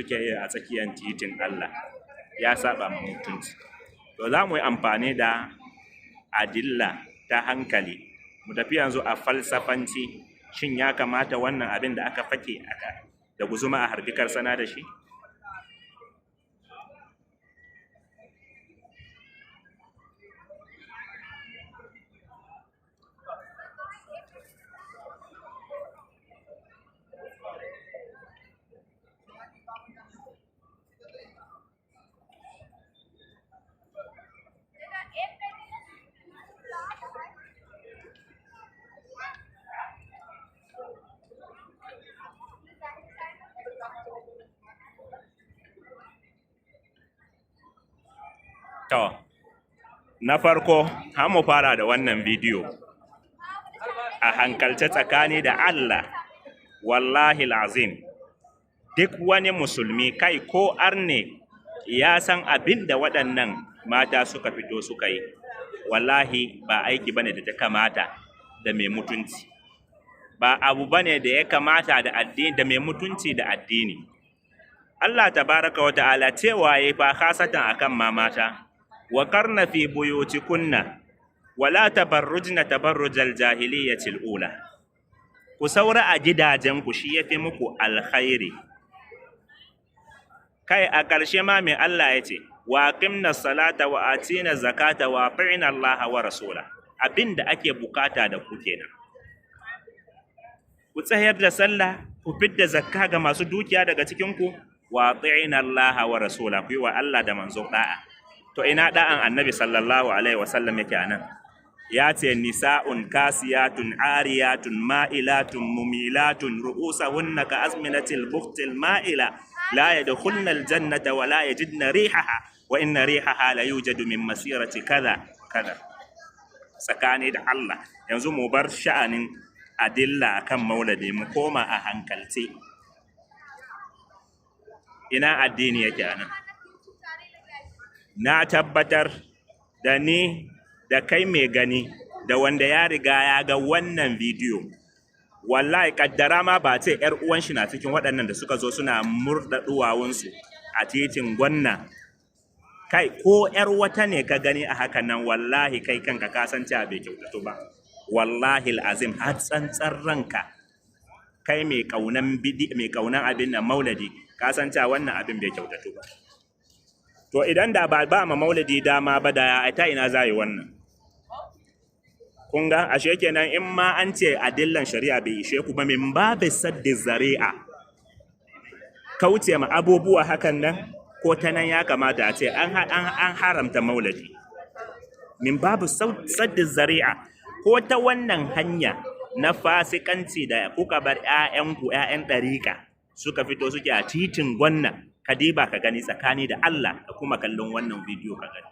suke yi a tsakiyar titin Allah ya saba ma mutunci. To za mu yi amfani da adilla ta hankali, mu tafi yanzu a falsafanci. Shin ya kamata wannan abin da aka fake aka da guzuma a harbi karsana da shi? To, na farko, har mu fara da wannan bidiyo. A hankalce tsakani da Allah, wallahi azim, duk wani musulmi kai ko arne ya san abin da waɗannan mata suka fito suka yi, wallahi ba aiki bane da ta kamata da mai mutunci. Ba abu bane da ya kamata da addini, da mai mutunci da addini. Allah tabaraka wa ta'ala cewa yayi fa khasatan akan mamata, wa qarna fi buyutikunna wala tabarrujna tabarrujal jahiliyyatil ula. Ku saura a gidajenku shi yafi muku alkhairi. Kai a ƙarshe ma mai Allah ya ce, wa aqimna salata wa atina zakata wa ati'na Allah wa rasula. Abinda ake bukata da ku kenan. Ku tsayar da sallah, ku fidda zakka ga masu dukiya daga cikin ku, wa ati'na Allah wa rasula, ku yi wa Allah da manzo da'a. To ina da'an Annabi sallallahu alaihi wasallam yake anan? Ya ce nisa'un kasiyatun ariyatun ma'ilatun mumilatun ru'usahunna ka azminatil buhtil ma'ila la yadkhulna aljannata wa la yajidna rihaha wa inna rihaha la yujadu min masirati kaza kaza. Tsakani da Allah, yanzu mu bar sha'anin adilla akan maulidi, mu koma a hankalce. Ina addini yake anan? Na tabbatar da ni da kai mai gani da wanda ya riga ya ga wannan bidiyo, wallahi kaddara ma ba ce yar uwan shi na cikin waɗannan da suka zo suna murda duwawunsu a titin gwanna. Kai ko yar wata ne ka gani a hakan nan, wallahi kai kanka ka san cewa bai kyautatu ba. Wallahi azim, har tsantsar ranka kai mai kaunan bidi, mai kaunan abin nan maulidi, ka san cewa wannan abin bai kyautatu ba. To idan da ba ba ma maulidi dama ba, da ta ina za yi wannan? Kun ga ashe kenan in ma an ce adillan shari'a bai ishe ku ba, min babu saddi zari'a, kauce ma abubuwa hakan nan, ko ta nan ya kamata a ce an haramta maulidi. Min babu saddi zari'a, ko ta wannan hanya na fasikanci da kuka bar 'ya'yanku 'ya'yan ɗariƙa suka fito suke a titin gwanna, ka diba ka gani tsakani da Allah, ka kuma kallon wannan bidiyo ka gani.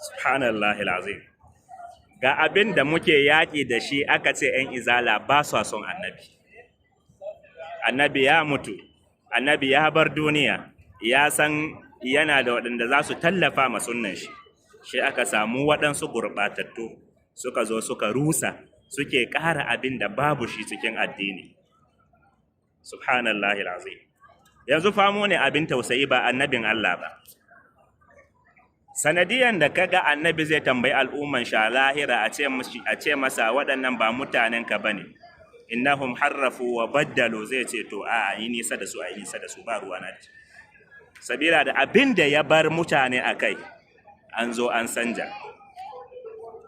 Subhanallahi alazim. Ga abin da muke yaƙi da shi, aka ce ‘yan izala ba sa son annabi. Annabi ya mutu, annabi ya bar duniya, ya san yana da waɗanda za su tallafa ma sunnan shi. Shi aka samu waɗansu gurɓatattu suka zo suka rusa, suke ƙara abin da babu shi cikin addini. Subhanallahi alazim. Yanzu famo ne abin tausayi ba annabin Allah ba. Sanadiyan da kaga annabi zai tambayi al'umman shi a lahira, a ce masa waɗannan ba mutanen ka bane, innahum harrafu wa baddalu, zai ce to a yi nisa da su, a yi nisa da su, ba ruwa na da sabila da abin da ya bar mutane a kai an zo an sanja.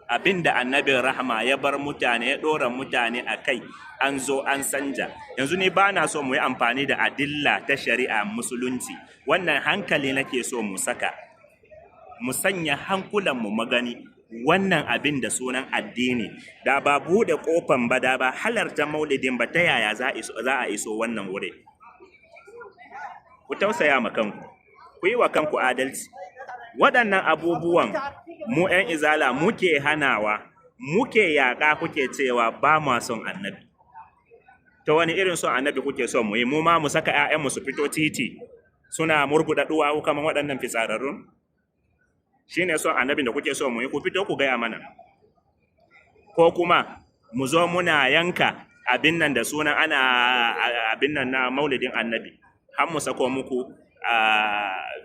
Abin da annabin rahama ya bar mutane, ya ɗora mutane a kai, an zo an sanja. Yanzu ni ba na so mu yi amfani da adilla ta shari'a musulunci, wannan hankali nake so mu saka, mu sanya hankulanmu magani wannan abin da sunan addini. Da ba buɗe ƙofan ba, da ba halarta maulidin ba, ta yaya za a iso wannan wuri? Ku tausaya ma kanku, ku yi wa kanku adalci. Waɗannan abubuwan mu 'yan izala muke hanawa, muke yaƙa, kuke cewa ba ma son annabi. Ta wani irin son annabi kuke son mu yi? Mu ma mu saka 'ya'yanmu su fito titi suna murguɗa duwawu kamar waɗannan fitsararrun? Shine son annabin da kuke so mu yi? Ku fito ku gaya mana. Ko kuma mu zo muna yanka abin nan da sunan ana abin nan na maulidin annabi, har mu sako muku a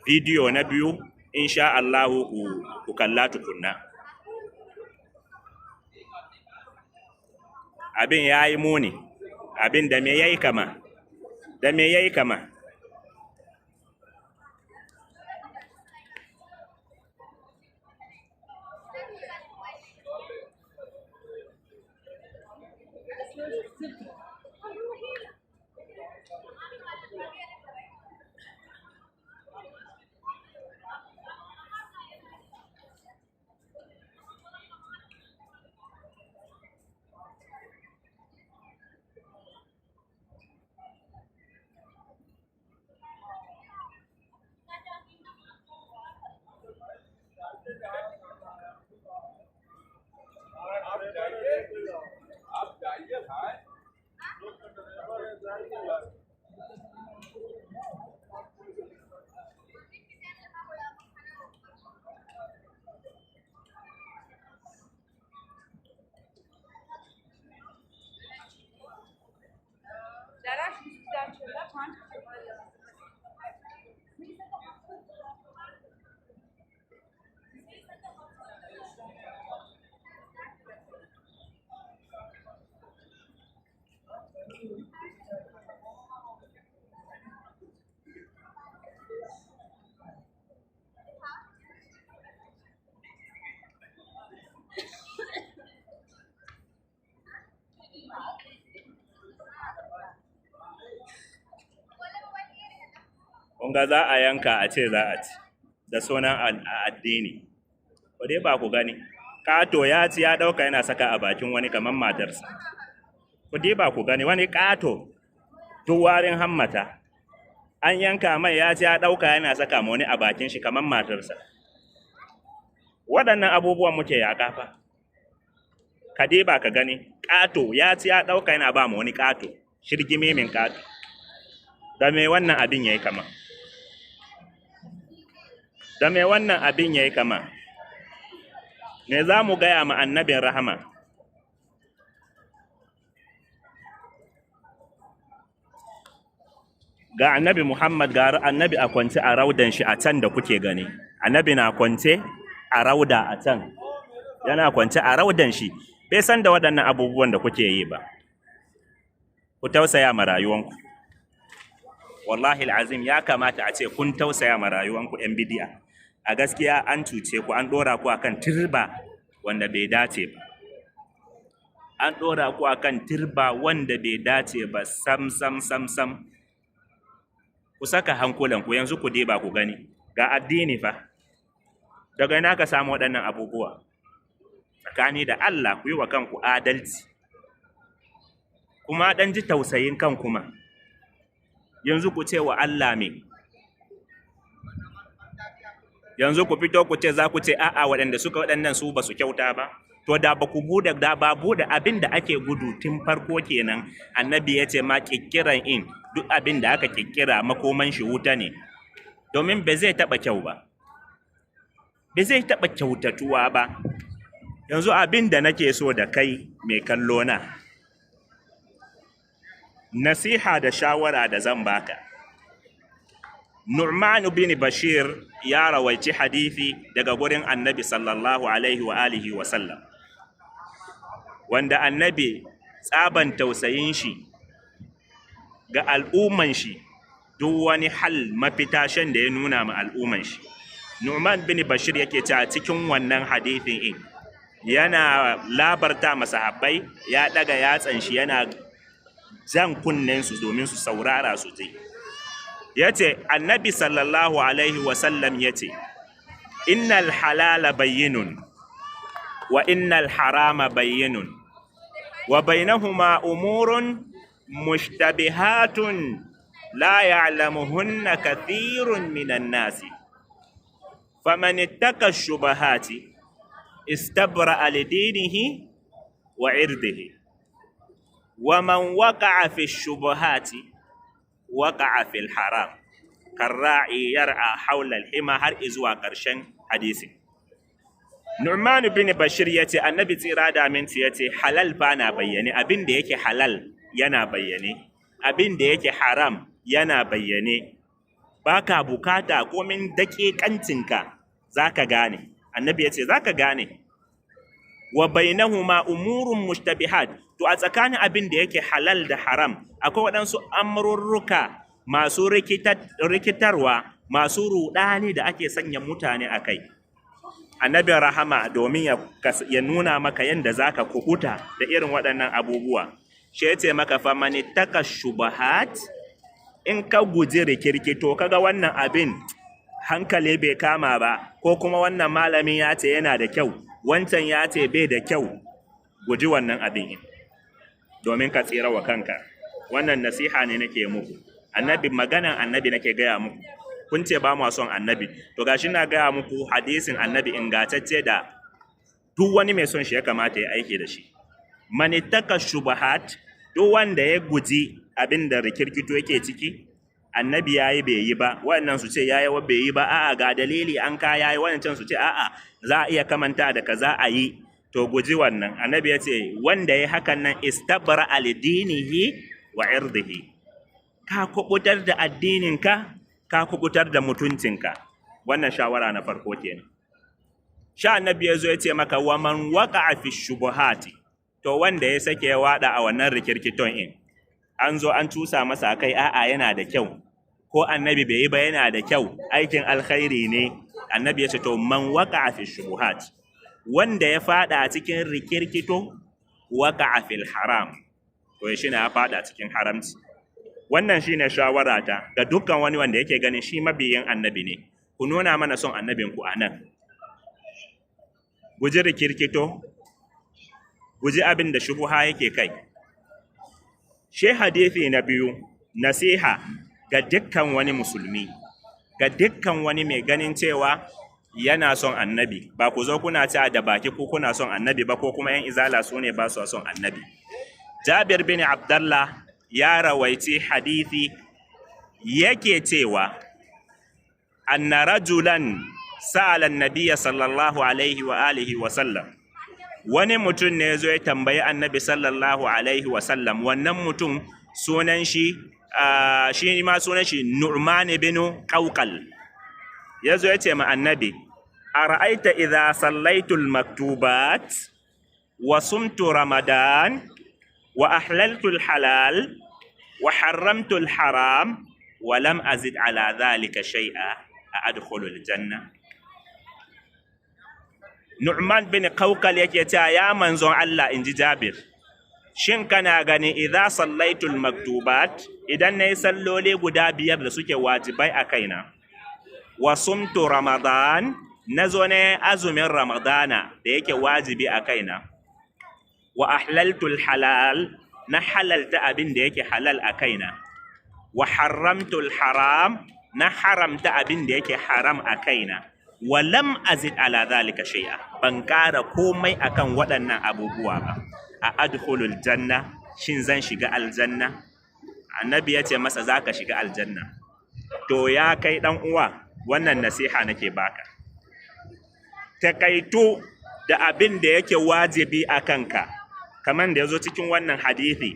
bidiyo na biyu, insha Allahu, ku kalla tukunna. Abin ya yi muni. Abin da me yayi kama? Da me yayi kama? आप जाइए भाई। Kun ga za a yanka a ce za a ci da sunan addini. Ko dai ba ku gani, ƙato ya ci ya ɗauka yana saka a bakin wani kamar matarsa. Ku dai ba ku gani, wani ƙato duk warin hammata, an yanka mai ya ci ya ɗauka yana saka ma wani a bakin shi kamar matarsa. Waɗannan abubuwan muke yaƙa fa. Ka dai ba ka gani, ƙato ya ci ya ɗauka yana ba ma wani ƙato, shirgime min ƙato. Da me wannan abin yayi kama? Da me wannan abin yayi kama? Me za mu gaya ma annabin rahama? Ga annabi Muhammad, ga annabi a kwance a raudan shi a can da kuke gani. Annabi na kwance a rauda a can. Yana kwance a raudan shi. Bai san da waɗannan abubuwan da kuke yi ba. Ku tausaya ma rayuwanku. Wallahi al'azim, ya kamata a ce kun tausaya ma rayuwanku, 'yan bidi'a. A gaskiya an cuce ku, an ɗora ku akan turba wanda bai dace ba. An ɗora ku akan turba wanda bai dace ba sam sam sam sam. Ku saka hankulanku yanzu, ku diba ku gani. Ga addini fa. Daga ina ka samu waɗannan abubuwa? Tsakani da Allah, ku yi wa kanku adalci. Kuma ɗan ji tausayin kanku ma. Yanzu ku ce wa Allah me? Yanzu ku fito ku ce za ku ce a'a, waɗanda suka waɗannan su ba su kyauta ba. To da ba ku bude, da ba bude abin da ake gudu tun farko kenan. Annabi ya ce ma ƙirƙiran in duk abin da aka ƙirƙira makoman shi wuta ne. Domin ba zai taɓa kyau ba. Ba zai taɓa kyautatuwa ba. Yanzu abin da nake so da kai mai kallo na, nasiha da shawara da zan baka. Nu'man bin Bashir ya rawaici hadithi daga gurin Annabi sallallahu alaihi wa alihi wa sallam, wanda Annabi tsaban tausayin shi ga al'umman shi, duk wani hal mafita shan da ya nuna ma al'umman shi. Nu'man bin Bashir yake cewa cikin wannan hadithin in yana labarta masahabbai, ya daga yatsan shi yana jan kunnen su domin su saurara su ji. Yace Annabi sallallahu alaihi wasallam yace, innal halala bayyinun wa innal harama bayyinun wa bainahuma umurun mushtabihatun. La ya'lamuhunna kathirun minan nasi. Faman ittaka shubahati istabra'a lidinihi wa irdihi. Wa man waqa'a fi shubuhati waqa'a fil haram. Karra'i yar'a hawla al-hima, har izuwa ƙarshen hadisi. Nu'man bin Bashir yace, Annabi tsira da aminci yace, halal fa na bayyane, abin da yake halal yana bayyane, abin da yake haram yana bayyane. Baka bukata, komin daƙiƙancinka zaka gane. Annabi yace zaka gane. Wa bainahuma umurun mushtabihat. To, a tsakanin abin da yake halal da haram akwai waɗansu amrurruka masu rikitarwa, masu ruɗani da ake sanya mutane a kai. Annabi rahama, domin ya nuna maka yadda zaka kubuta da irin waɗannan abubuwa, shi ya ce maka, famanittaka shubahat, in ka guji rikirkito, kaga wannan abin hankali bai kama ba, ko kuma wannan malamin ya ce yana da kyau, wancan ya ce bai da kyau, guji wannan abin domin ka tsira wa kanka. Wannan nasiha ne nake muku. Annabi, maganan Annabi nake gaya muku. Kun ce ba mu son Annabi, to gashi na gaya muku hadisin Annabi ingantacce da duk wani mai son shi ya kamata ya aiki da shi. Manittaka shubahat, duk wanda ya guji abin da rikirkito yake ciki, Annabi yayi bai yi ba, wannan su ce yayi wa bai yi ba, a'a, ga dalili an ka yayi, wannan su ce a'a, za a iya kamanta da kaza a yi, to guji wannan. Annabi ya ce wanda ya hakan nan, istabra alidinihi wa irdihi, ka kubutar da addininka, ka kubutar da mutuncinka. Wannan shawara na farko kenan. Sha Annabi ya zo ya ce maka, wa man waqa'a fi shubuhati, to wanda ya sake ya wada a wannan rikirkiton, in an zo an cusa masa kai, a'a, yana da kyau, ko Annabi bai yi ba, yana da kyau, aikin alkhairi ne. Annabi ya ce, to, man waqa'a fi shubuhat, wanda ya fada a cikin rikirkito, waqa'a fil haram, to shi ne ya fada cikin haramci. Wannan shine shawarata ga dukkan wani wanda yake ganin shi mabiyin Annabi ne. Ku nuna mana son Annabin ku anan. Guji rikirkito, guji abin da shubuha yake kai. Shi hadisi na biyu, nasiha ga dukkan wani musulmi, ga dukkan wani mai ganin cewa yana son Annabi. Ba ku zo kuna ci da baki ko kuna son Annabi ba, ko kuma yan Izala su ne ba su son Annabi. Jabir bin Abdallah ya rawaici hadisi, yake cewa anna rajulan sa'ala an-nabiyya sallallahu alaihi wa alihi wa sallam. Wani mutum ne zo ya tambayi Annabi sallallahu alaihi wa sallam. Wannan mutum sunan shi, shi ma sunan shi Nu'man bin Qawqal. Ya zo ya ce ma Annabi, ara'aita idza sallaitu al-maktubat wa sumtu Ramadan wa ahlaltu al-halal wa haramtu al-haram wa lam azid ala dhalika shay'a, a adkhulu al-janna? Nu'man bin Qawqal yake cewa, ya manzon Allah, inji Jabir, shin kana gani idza sallaitul maktubat, idan nayi salloli guda biyar da suke wajibai a kaina, wa sumtu Ramadan, nazo ne azumin Ramadana da yake wajibi a kaina, wa ahlaltul halal, na halalta abin da yake halal a kaina, wa haramtul haram, na haramta abin da yake haram a kaina, wa lam azid ala zalika shay'a, ban ƙara komai akan waɗannan abubuwa ba, a adkhulul janna, shin zan shiga aljanna? Annabi ya ce masa, zaka shiga aljanna. To, ya kai dan uwa, wannan nasiha nake baka: takaitu da abin da yake wajibi a kanka, kamar da ya zo cikin wannan hadithi,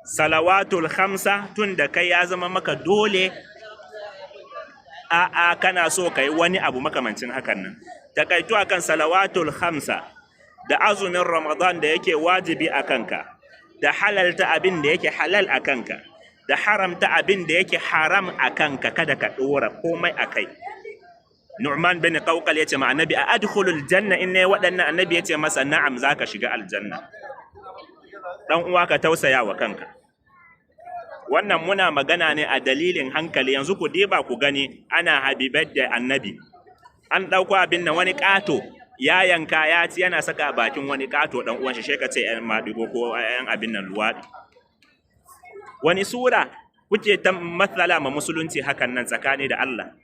salawatul khamsa, tun da kai ya zama maka dole, a'a, kana so kai wani abu makamancin hakan nan, takaitu akan salawatul khamsa da azumin Ramadan da yake wajibi a kanka, da halalta abin da yake halal a kanka, da haramta abin da yake haram a kanka. Kada ka ɗora komai a kai. Nu'man bin Qawqal yace ma Annabi, a adkhulul janna in ne waɗannan? Annabi yace masa, na'am, zaka shiga aljanna. Dan uwa, ka tausaya wa kanka. Wannan muna magana ne a dalilin hankali. Yanzu ku diba ku gani, ana happy birthday Annabi, an ɗauko abin nan, wani ƙato ya yanka ya ci, yana saka bakin wani ƙato ɗan uwan shi, ka ce ƴan maɗigo ko ƴan abin nan, luwaɗi. Wani sura Kuke ta matsala ma musulunci hakan nan tsakani da Allah?